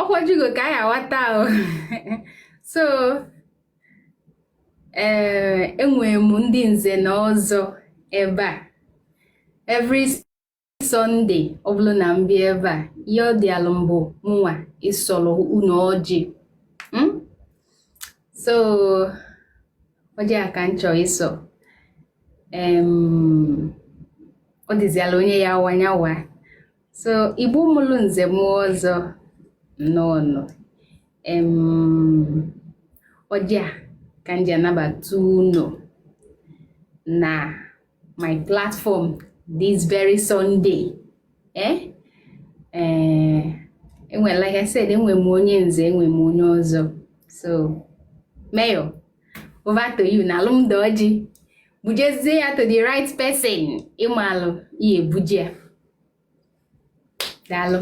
Ọkwa ojigo ka anyị aghọta o. So ee, enwere m ndị nze na ọzọ ebe a. Every Sunday ọ bụrụ na m bịa ebe a, ihe ọ dị alụ mbụ mụnwa ịsọrọ unu ọjị. So ọjị a ka m chọọ ịsọ. Ọ dịziala onye ya wanyawa. So Igbo mụlụ nze mụọ ọzọ, nnọọ. Ọjị a ka m ji anabata unu na my platform this very Sunday. Enwe, like I said, enwe m onye nze, enwe m onye ọzọ. So Mayor, over to you. Na alụmdi ọjị, bujezie ya to the right person. Ịmalụ ihe ebuje ya. Daalụ.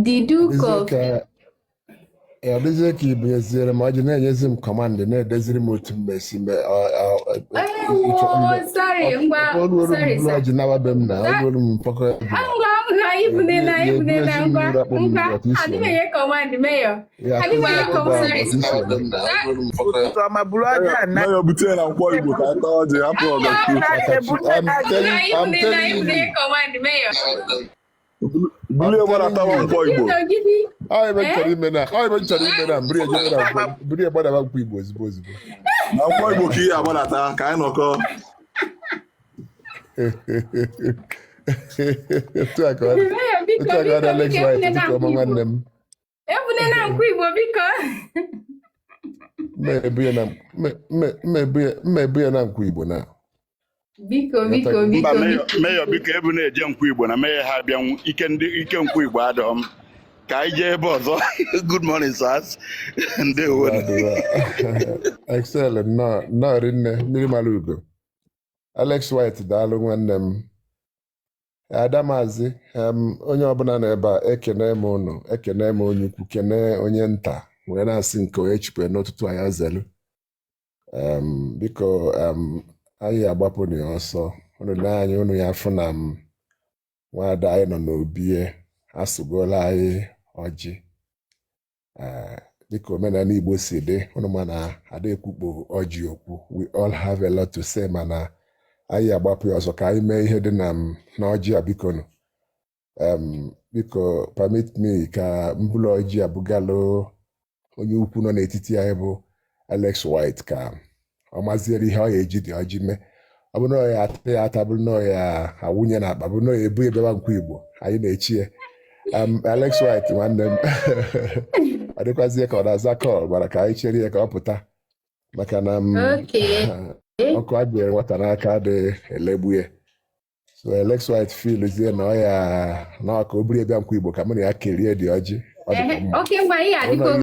The Duke of Ọ dịzie ka i bunyeziere m ọjị, na-enyezi m command, na-edeziri m otu m esi mee. Ewo, sorry, ngwa, sorry, buru sir. Ọjị nawa be m na oluolu m mkpọkọ. Ngwa ngwa, ibune na ibune na ngwa ngwa, adị m enye command, Mayor. Adị m enye command. Ụtụtụ ọma, buru ọjị a na Mayor, bute na nkwọ Igbo ka anyị taa ọjị, hapụ ọgọchukwu. I'm telling, I'm Ibune na telling ibune you. command, Mayor. Bulie gbadatawa nkwọ Igbo. Nọgide. Ọ ebe m chọrọ ime na ọ ebe m chọrọ ime na mburu eje na nkwọ, buru gbadaba nkwọ Igbo ozugbo ozugbo. Na nkwọ Igbo ka ihe agbadata ka anyị nọkọ. Otu a ka ọ dị. Mayor, biko, Otu a ka ọ dị. biko, Alex biko, White, ebune na ụtụtụ ọma nkwọ Igbo. nwanne m. Ebune na nkwọ Igbo, biko. Mma ebu ya na nkwọ Igbo na. Biko, biko, Mba. biko. Mayor, Mayor, biko, ebu na-eje nkwọ Igbo na mee ha abịanwu ike ndị ike nkwọ Igbo adọm ka anyị jee ebe ọzọ. Good morning, sirs, ndewo. Excel, nnọọ nnọọ rinne, mmiri mara ugo. Alex White, daalụ nwanne m. Ada Maazị, onye ọbụla nọ ebe a, ekene m unu, ekene m onye ukwu, kene onye nta, wee na-asị nke onye chikwe n'ụtụtụ anyị azelu. Biko, anyị agbapụ na ya ọsọ. Unu lee anya unu ya afụ na m nwaada anyị nọ n'obie asụgola anyị ọjị. Ee, dịka omenala Igbo si dị, unu ma na ada ekwukpo ọjị okwu. We all have a lot to say, mana anyị agbapụ ya ọsọ ka anyị mee ihe dị na m n'ọjị a. Bikonu, biko permit me ka m bulu ọjị a bugalụ onye ukwu nọ n'etiti anyị bụ Alex White, ka ọ maziere ihe ọ ya eji dị ọjị mee. Ọ bụrụ na ọ ya ata ya ata, bụrụ na ọ ya awụnye na akpa, bụrụ na ọ ya ebu ebeba nkwọ Igbo, anyị na-echi ya. Alex White nwanne m, ọ dịkwazie ka ọ na-aza call, gbara ka anyị chere ya ka ọ pụta, maka na m ọkụ adịghị nwata n'aka adịghị elegbu ya. So Alex White feelzie na ọ ya na ọ ka o buru bịa nkwọ Igbo ka mụ na ya kerie dị ọjị, ọ dịkwa mma. Okay, ngwa, ihe Ọ adịkwa. nọ.